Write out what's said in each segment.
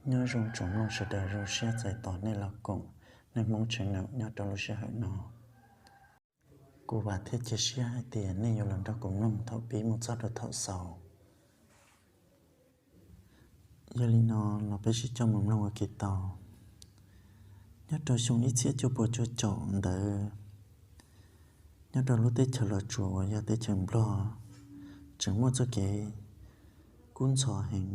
Nyob zoo tsoom mloog sawv daws, zoo siab txais tos nej los koom Neeg Hmoob channel nyob rau lub sij hawm no. Kuv vam thiab cia siab hais tias nej yuav los nrog kuv mloog thaum pib mus txog rau thaum xaus. Yog li no los peb sib coj mus mloog ua ke tau. Nyob rau xyoo ib txhiab cuaj puas cuaj caum ntawd, nyob rau lub teb chaws Los Tsuas uas yog teb chaws Nplog, tseem muaj txoj kev kub ntxhov heev.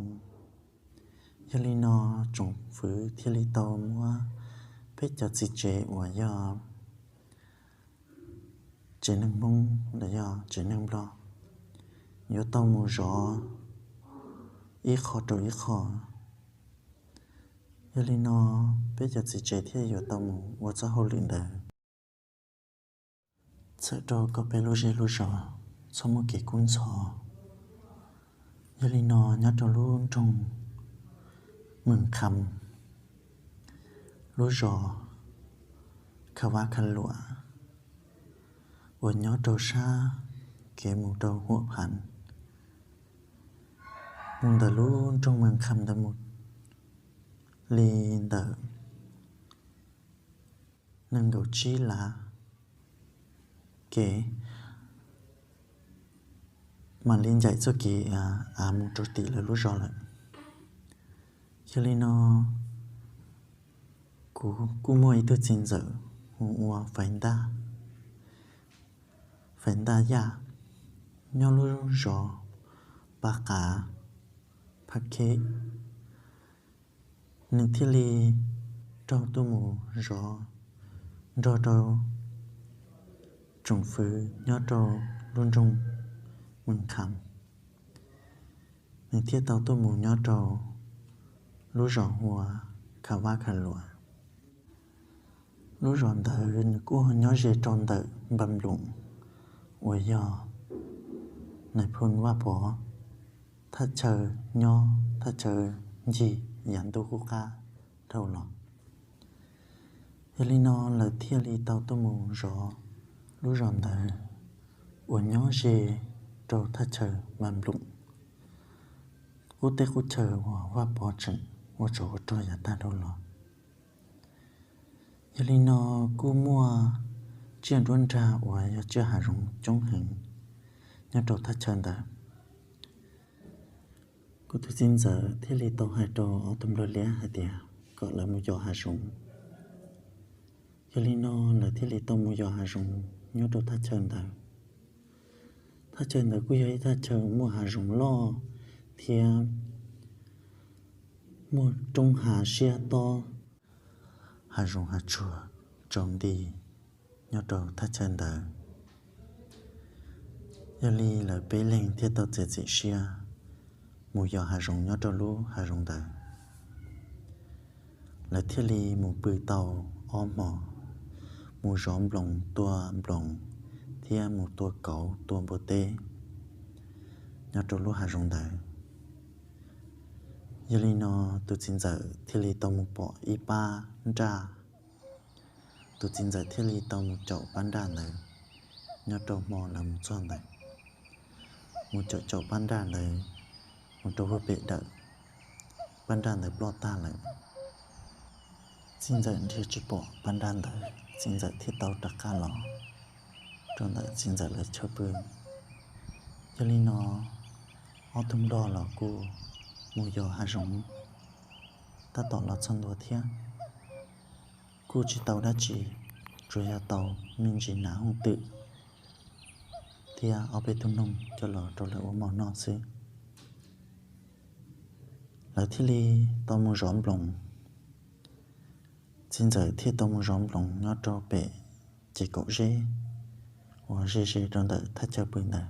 Yog li no tsoom fwv thiaj li tau muab peb cov txiv tsev uas yog tsev neeg Hmoob los yog tsev neeg Nplog yuav tau mus zov ib qho rau ib qho. Yog li no peb cov txiv tsev thiaj yuav tau mus ua txoj hauj lwm ntawd, txhawm rau kom peb lub zej lub zos txhob muaj kev kub ntxhov. Yog li no nyob rau lub nroog Mws Kham, lub zos Kha Vab Kha Luam uas nyob rau sab kev mus rau Huam Pham, mus ntawm lub nroog Mws Kham ntawd mus li ntawm nees nkaum tsib lav kev, mam li ncaim txoj kev av mus rau tim lawv lub zos lawm. Yog li no kuv kuj muaj ib tug txiv ntxawm hu ua Faiv Ntaj, Faiv Ntaj Yaj, nyob lub zos Pab Qav, Phab Kheb. Nws thiaj li raug tuaj mus zov nrog rau tsoom fwv nyob rau lub nroog Mws Kham. Nws thiaj tau tuaj mus nyob rau lub zos hu ua Kha Vab Kha Luam. Lub zos ntawd nws kuj nyob ze rau ntawm Npas Nploom uas yog Nais Phoo Vaj Pov thaj chaw nyob, thaj chaw ncig yav ntuj qub qab dhau los. Yog li no lawv thiaj li tau tuaj mus zov lub zos ntawd uas nyob ze rau thaj chaw Npas Nploom, qub teb qub chaw uas Vaj Pov tseem ua tsov ua rog yav tag dhau los. Yog li no kuj muaj tsiaj nruab nrag uas yog tsiaj hav zoov coob heev nyob rau thaj chaw ntawd. Kuv tus txiv ntxawm thiaj li tau hais rau ob tug nplog liab hais tias kom lawv mus yos hav zoov. Yog li no lawv thiaj li tau mus yos hav zoov nyob rau thaj chaw ntawd. Thaj chaw ntawd kuj yog ib thaj chaw muaj hav zoov loj thiab muaj roob hav siab tob, hav zoov hav tsuag tsaus nti nyob rau thaj chaw ntawd. Yog li lawv peb leeg thiaj tau txiav txim siab mus yos hav zoov nyob rau lub hav zoov ntawd. Lawv thiaj li mus pw tau ob hmo, mus zov nploos, tua nploos thiab mus tua kauv tua npua teb nyob rau lub hav zoov ntawd. Yog li no tus txiv ntxawm thiaj li tau mus pom ib pab nraj. Tus txiv ntxawm thiaj li tau mus caum pab nraj ntawd nyob rau hmo lawv mus txog ntawd. Mus caum caum pab nraj ntawd mus rau puag pem dawm, pab nraj ntawd ploj tag lawm. Txiv ntxawm nrhiav tsis pom pab nraj ntawd, txiv ntxawm thiaj tau rov qab los rau ntawm txiv ntxawm lawv chaw pw. Yog li no ob tug nplog los kuj mus yos hav zoov tab tom los txog ntua thiab, kuj tsis tau dab tsi, tsuas yog tau me ntsis nas hooj twm thiab ob peb tug noog coj los rau lawv ua mov noj xwb. Lawv thiaj li tau mus zov nploos. Txiv ntxawm thiaj tau mus zov nploos nyob rau pem ces kaum zeb uas ze ze rau ntawm thaj chaw pw ntawd.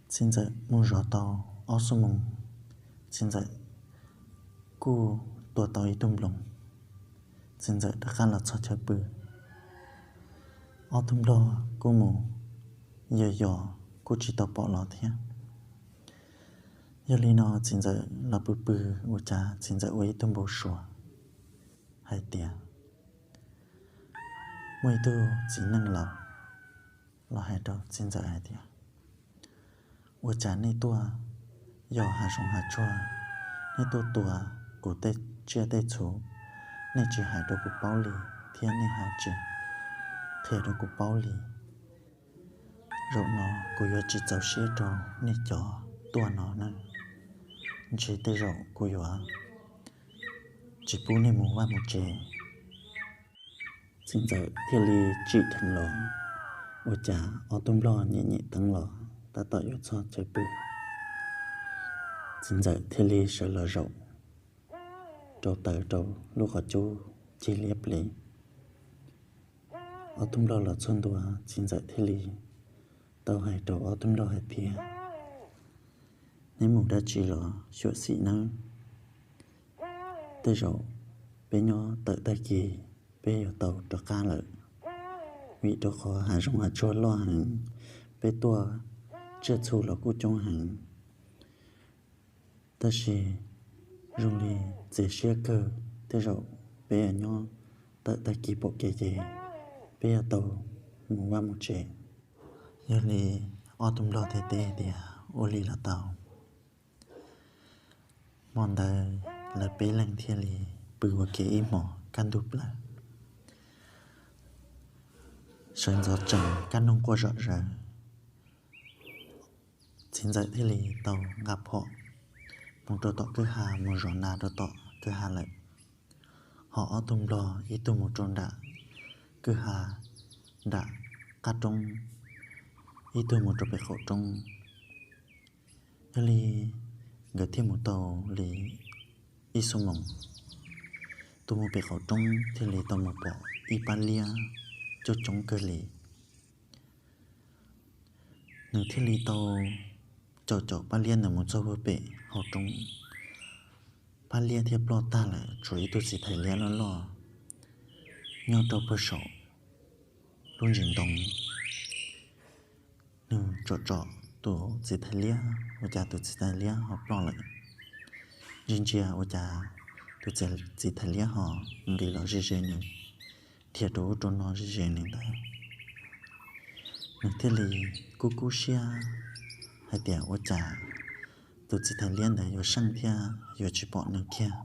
Txiv ntxawm mus zov tau ob xuab moos, txiv ntxawm kuj tua tau ib tug nploos. Txiv ntxawm rov qab los txog chaw pw. Ob tug nplog kuj mus yos yos kuj tsis tau pom los thiab. Yog li no txiv ntxawm los pw pw, ua cas txiv ntxawm ua ib tug npau suav hais tias muaj ib tug txiv neej laus los hais rau txiv ntxawm hais tias, ua cas nej tuaj yos hav zoov hav tsuag, nej tuaj tua kuv tej tsiaj tej txhu, nej tsis hais rau kuv paub li, thiab nej ho tsis qhia rau kuv paub li. Zaum no kuv yuav tsis txaus siab rau nej cov tuaj no na, ntshe tej zaum kuv yuav tsis pub nej mus vaj mus tsev. Txiv ntxawm thiaj li tsim dheev los, ua cas ob tug nplog nyem nyem teeb los tab tom yuav txog chaw pw. Txiv ntxawm thiaj li sawv los zaum rau taws rau lub qhov cub cig liab pliv. Ob tug nplog los txog ntua, txiv ntxawm thiaj li tau hais rau ob tug nplog hais tias, neb mus dab tsi los xyuam xim nawb. Tej zaum peb nyob tawm tag kis peb yuav tau rov qab lawm, vim rau qhov hav zoov hav tsuag loj heev, peb tuaj tsiaj txhu los kuj coob heev. Tab sis zoo li txias siab kawg, tej zaum peb yuav nyob tawm tag kis pom kev ces peb yuav tau mus vaj mus tsev. Yog li ob tug nplog thiaj teb tias, ua li los tau. Hmo ntawd lawv peb leeg thiaj li pw ua ke ib hmos kaj ntug plaws, sawv ntxov tsees kaj noog quaj zom zaws. Txiv ntxawm thiaj li tau nqa phom mus rau tom kwj ha, mus zov nas rau tom kwj ha lawm. Ho ob tug nplog ib tug mus rau nram kwj ha nram qab roob, ib tug mus rau pem qaum roob. Yog li nkawd thiaj mus tau li ib xuab moos, tus mus pem qaum roob thiaj li tau mus pom ib pab liab coob coob kawg li. Nws thiaj li tau caum caum pab liab ntawd mus txog puag pem hauv roob. Pab liab thiaj ploj tag lawm, tshuav ib tug txiv thais liab loj loj nyob rau puag saum lub ntsis ntoo. Nws tsom tsom tus txiv thais liab, ua cas tus txiv thais liab ho ploj lawm. Ntsia ntsia ua cas tus txiv thais liab ho nqis los ze ze nws, dhia rau ub rau no ze ze nws ntawd. Nws thiaj li kub kub siab hais tias ua cas tus txiv thais liab ntawd yuav seej thiab yuav tsis pom nws kiag.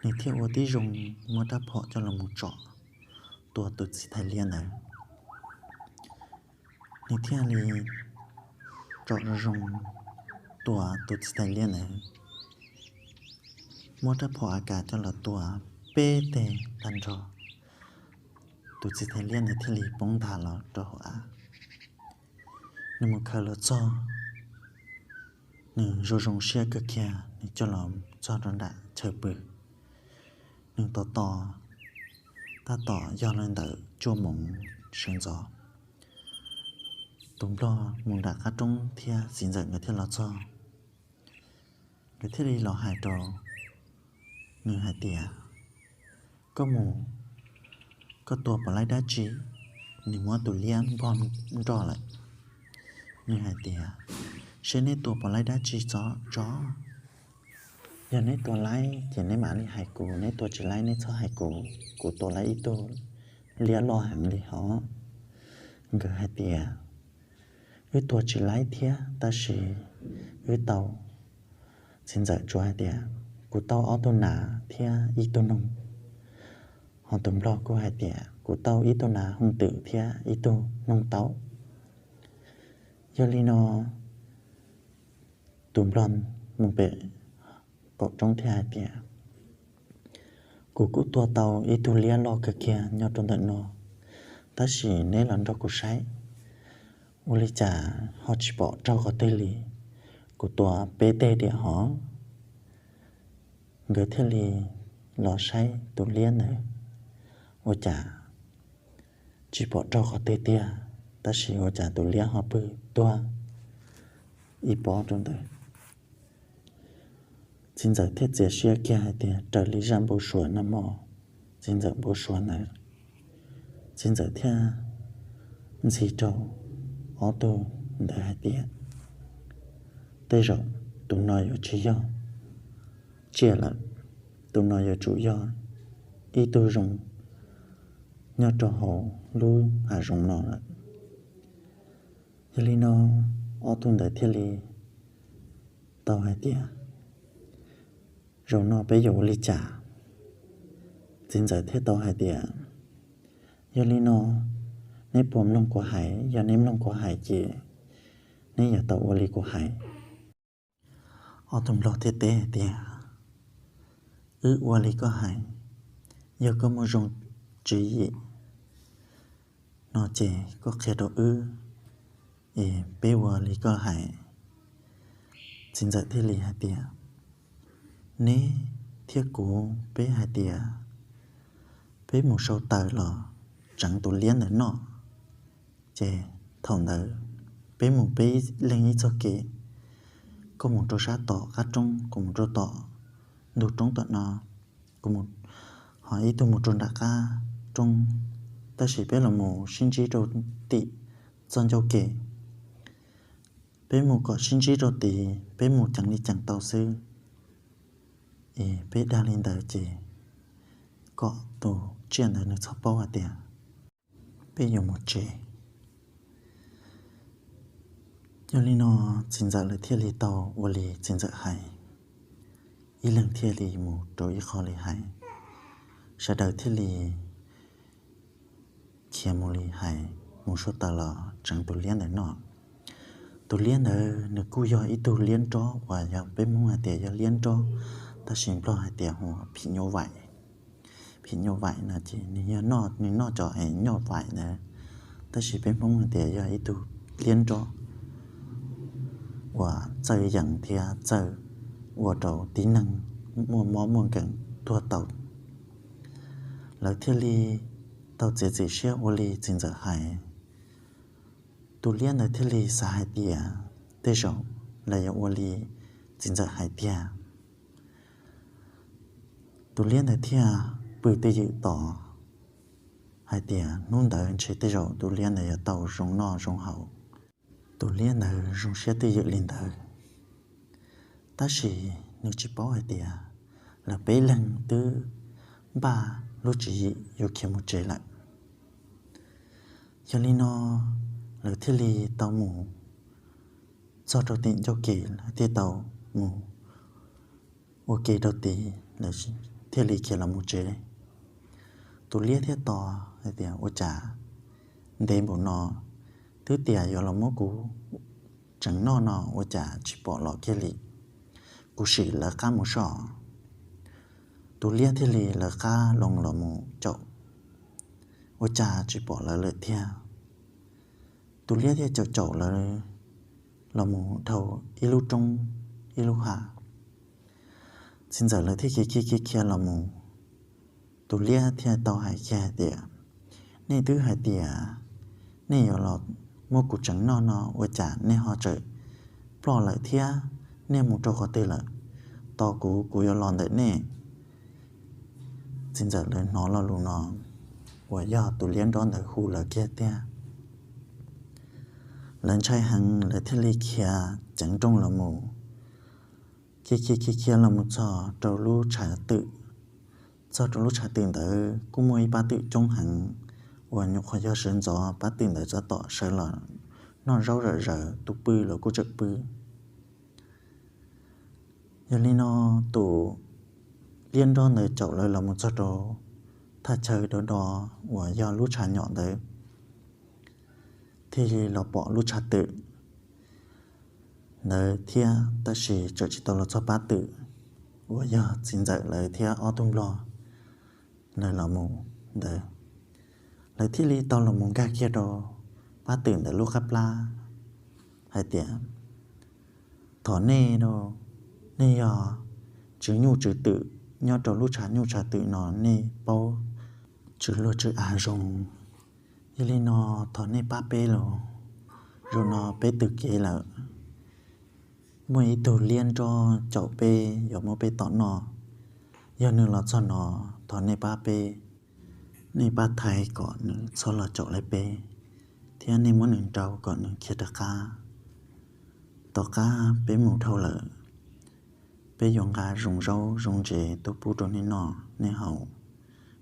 Nws thiaj ua tib zoo muab rab phom coj los mus tsom tua tus txiv thais liab ntawd. Nws thiaj li tsom zoo zoo tua tus txiv thais liab ntawd, muab rab phom A K coj los tua peb teg tag nrho. Tus txiv thais liab ntawd thiaj li poob ntag los rau hauv av. Nws mus khaws los txog, nws zoo zoo siab kawg kiag, nws coj los txog rau nram chaw pw. Nws tos tos, tab tom yog li ntawm cuaj moos sawv ntxov, tus nplog mus nram qab roob thiab txiv ntxawm nkawd thiaj los txog. Nkawd thiaj li los hais rau nws hais tias, koj mus, koj tua puas laib dab tsi? Nws muab tus liab npog nroj lawm. Nws hais tias, seb neb tua puas laib dab tsi tso. Yog neb tua laib ces neb mam li hais kuv, neb tua tsis laib neb txhob hais kuv, kuv tua laib ib tug liab loj heev li hos. Nkawd hais tias, wb tua tsis laib thiab tab sis wb tau, txiv ntxawm tsuas hais tias, kuv tau ob tug nas thiab ib tug noog. Ho tus nplog kuj hais tias, kuv tau ib tug nas hooj twm thiab ib tug noog taub. Yog li no, tus nplog mus pem qaum roob thiaj hais tias, kuv kuj tua tau ib tug liab loj kawg kiag nyob rau ntawm no, tab sis neb los nrog kuv saib, ua li cas ho tsis pom raug qhov twg li, kuv tua peb teg diam hos. Nkawd thiaj li los saib tus liab ntawd, ua cas tsis pom raug qhov twg tiag, tab sis ua cas tus liab ho pw tuag ib pob rau ntawd. Txiv ntxawm thiaj txias siab kiag hais tias, raws li zaj npau suav no mog. Txiv ntxawm npau suav ntawd, txiv ntxawm thiaj ntxhi rau ob tug ntawd hais tias, tej zaum tus no yuav tsis yog tsiaj lawm, tus no yuav tsum yog ib tug zoo nyob rau hauv lub hav zoov no lawm. Yog li no, ob tug ntawd thiaj li tau hais tias, Zaum no peb yuav ua li cas? Txiv ntxawm thiaj tau hais tias, yog li no, neb puas mloog kuv hais? Yog neb mloog kuv hais ces neb yuav tau ua li kuv hais. Ob tug nplog thiaj teb hais tias, wb ua li koj hais, yog koj muaj zoo tswv yim no ces koj qhia rau wb, es peb ua li koj hais. Txiv ntxawm thiaj li hais tias, neb thiab kuv peb hais tias peb mus sau taws los tseev tus liab ntawd noj, ces thaum ntawd peb mus peb leeg ib txoj kev, koj mus rau sab tom qab roob, kuv mus rau tom ntug roob tom no, kuv mus, ho ib tug mus rau nram qab roob, tab sis peb los mus sib ntsib rau tim txoj ncauj kev. Peb mus kom sib ntsib rau tid, peb mus ceev li ceev tau xwb, es peb dag li ntawd ces kom tus tsiaj ntawd nws txhob paub hais tias peb yuav mus tsev. Yog li no, txiv ntxawm lawv thiaj li tau ua li txiv ntxawm hais, ib leeg thiaj li mus rau ib qho li hais, sawv daws thiaj li khiav mus li hais, mus sau taws los tseev tus liab ntawd noj. Tus liab ntawd nws kuj yog ib tug liab nrob uas yog peb Hmoob hais tias yog liab nrob, tab sis nplog hais tias hu phim nyuj vaim. Phim nyuj vaim no ces nws yog noj, nws noj cov es nyuj vaim ntawd, tab sis peb Hmoob hais tias yog ib tug liab nrob uas txawj yees thiab txawj ua rau tib neeg muaj mob muaj nkeeg tuag tau. Lawv thiaj li tau txiav txim siab ua li txiv ntxawm hais. Tus liab ntawd thiaj li xav hais tias tej zaum lawv yuav ua li txiv ntxawm hais tiag. Tus liab ntawd thiaj pw twj ywm tos hais tias hnub ntawd ntshe tej zaum tus liab ntawd yuav tau zoo noj zoo haus. Tus liab ntawd zoo siab twj ywm li ntawd, tab sis nws tsis paub hais tias lawv peb leeg twb npaj lub tswv yim yuav khiav mus tsev lawm. Yog li no, lawv thiaj li tau mus txog rau tim ncauj kev, lawv thiaj tau mus ua ke rau tid, lawv thiaj li khiav los mus tsev. Tus liab thiaj tos hais tias ua cas ntev npaum no, twb tias yuav los muab kuv tseev noj no ua cas tsis pom los kiag li, kuv sim lawv qab mus soj. Tus liab thiaj li lawv qab loo los mus caum, ua cas tsis pom lawv lawm thiab. Tus liab thiaj caum caum lawv los mus dhau ib lub roob ib lub hav. Txiv ntxawm lawv thiaj khiav khiav khiav khiav los mus. Tus liab thiaj tau hais kiag hais tias, nej twb hais tias nej yuav los muab kuv tseev noj no ua cas nej ho tseem ploj lawm thiab, nej mus rau qhov twg lawm? Tos kuv, kuv yuav los ntawm nej. Txiv ntxawm lawv hnov lo lus no uas yog tus liab nrob ntawd hu lawv kiag tiag. Lawv ntshai heev, lawv thiaj li khiav ceev nrooj los mus, khiav khiav khiav khiav los mus txog rau lub tshav twm. Txog rau lub tshav twm ntawd kuj muaj ib pab twm coob heev uas nyuam qhuav yog sawv ntxov pab twm ntawd txog tom sawv los noj zaub zawm zaws tus pw los kuj tseem pw. Yog li no, tus liab nrob ntawd caum lawv los mus txog rau thaj chaw do do uas yog lub tshav nyom ntawd, thiaj li los pom lub tshav twm ntawd thiab, tab sis tseem tsis tau los txog pab twm uas yog txiv ntxawm lawv thiab ob tug nplog lawv los mus ntawd. Lawv thiaj li tau los mus nkag kiag rau pab twm ntawd lub qab plab hais tias, thov nej, nej yog tswv nyuj tswv twm nyob rau lub tshav nyuj tshav twm no, nej paub tswv luag tswv av zoo. Yog li no, thov nej pab peb los, zaum no peb tws kev lawm. Muaj ib tug liab nrob caum peb yuav muab peb tom noj. Yog nws los txog no, thov nej pab peb, nej pab thaiv kom nws txhob los caum lawv peb, thiab nej muab nws nrau kom nws khiav rov qab. Tom qab peb mus dhau lawm, peb yuav nqa zoo zaub zoo ntses tuaj pub rau nej noj nej haus,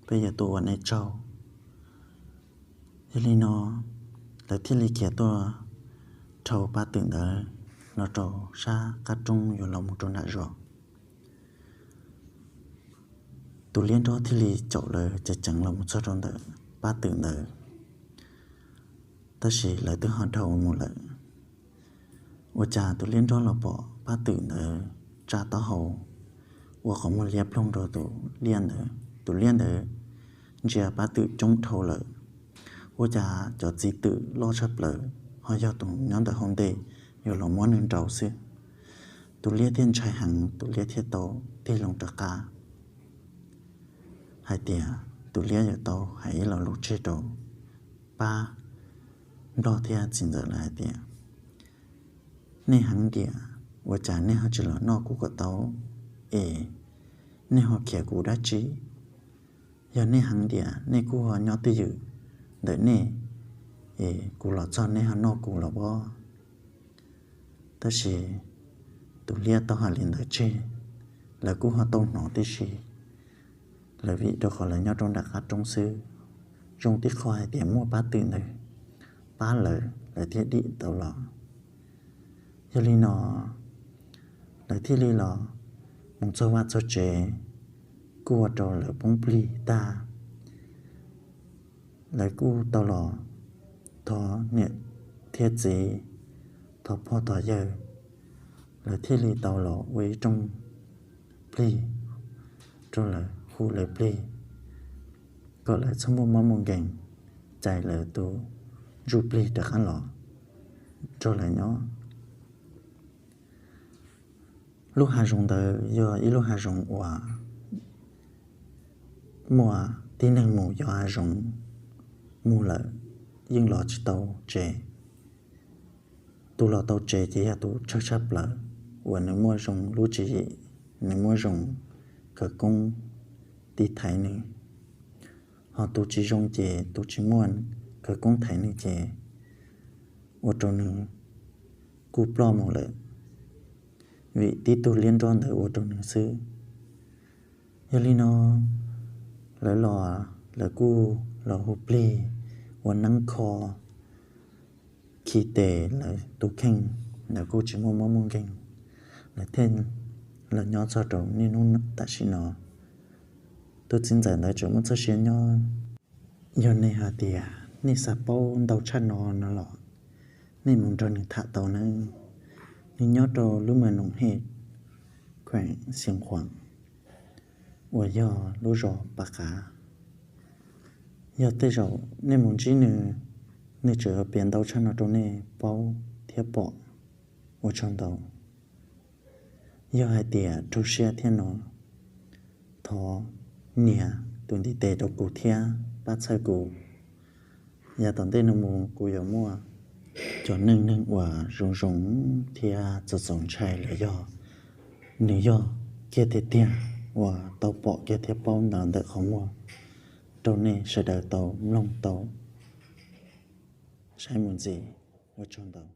peb yuav tuaj ua nej tsaug. Yog li no, lawv thiaj li khiav tuaj dhau pab twm ntawd los rau sab qab roob yuav los mus rau nram zos. Tus liab nrob thiaj li caum lawv ceev ceev los mus txog rau ntawm pab twm ntawd, tab sis lawv twb ho dhau mus lawm. Ua cas tus liab nrob los pom pab twm ntawd tsa taub hau ua qhov muag liab ploog rau tus liab ntawd. Tus liab ntawd ntsia pab twm coob dhau lawm, ua cas cov txiv twm loj tshaj plaws ho yog tus nyob ntawm hauv ntej yuav los muab nws nrauj xwb. Tus liab thiaj ntshai heev, tus liab thiaj tau tig loo rov qab hais tias tus liab yuav tau hais ib lo lus tseg rau pab nplog thiab txiv ntxawm lawv hais tias, nej heev tiag, ua cas nej ho tsis los noj kuv kom tau es nej ho khiav kuv dab tsi? Yog nej heev tiag nej kuj ho nyob twj ywm ntawm nej es kuv los txog nej ho noj kuv los pob. Tab sis tus liab tau hais li ntawd tseg, lawv kuj ho tau hnov tib si, lawv vim rau qhov lawv nyob rau nram qab roob xwb. Zoo tib qho hais tias muaj pab twm ntawd pab lawv, lawv thiaj dim tau los. Yog li no lawv thiaj li los mus txog vaj txog tsev, kuj ua rau lawv poob plig tag. Lawv kuj tau los thov niam thiab txiv, thov pog thov yawg, lawv thiaj li tau los ua ib rooj plig rau lawv, hu lawv plig kom lawv txhob muaj mob muaj nkeeg, cais lawv tus ntsuj plig rov qab los nrog lawv nyob. Lub hav zoov ntawd yog ib lub hav zoov uas muaj tib neeg mus yos hav zoov mus lawm yeej los tsis tau tsev. Tus los tau tsev ces yog tus tsawg tshaj plaws uas nws muaj zoo lub tswv yim, nws muaj zoo khawv koob tiv thaiv nws. Ho tus tsis zoo ces tus tsis muaj khawv koob thaiv nws ces ua rau nws kuj ploj mus lawm, vim tib tug liab nrob ntawd ua rau nws xwb. Yog li no lawv los, lawv kuj los hu plig ua neeb kho khi tes lawv tus kheej, lawv kuj tsis muaj mob muaj nkeeg, lawv thiaj los nyob txog rau niaj hnub tam sim no. Tus txiv ntxawm ntawd tseem muaj txoj sia nyob. Yog nej hais tias nej xav paub ntau tshaj no no los nej mus nrog nws tham tau nawb. Nws nyob rau lub mws Noom Hej, kheem Xeev Khuam, uas yog lub zos Pas Qav. Yog tej zaum nej mus ntsib nws, nws tseem yuav piav ntau tshaj no rau nej paub thiab pom. Ua tsaug ntau. Yog hais tias raug siab thiab no, thov nias tus ntiv tes rau kuv thiab pab txhawb kuv. Yav tom ntej no mus kuv yuav muaj cov neej neeg uas zoo zoo thiab txaus txaus ntshai los yog nws yog kiag tiag tiag uas tau pom kiag thiab paub ntawm ntawm qhov muag rau nej sawv daws tau mloog tau saib mus ntxiv. Ua tsaug ntau.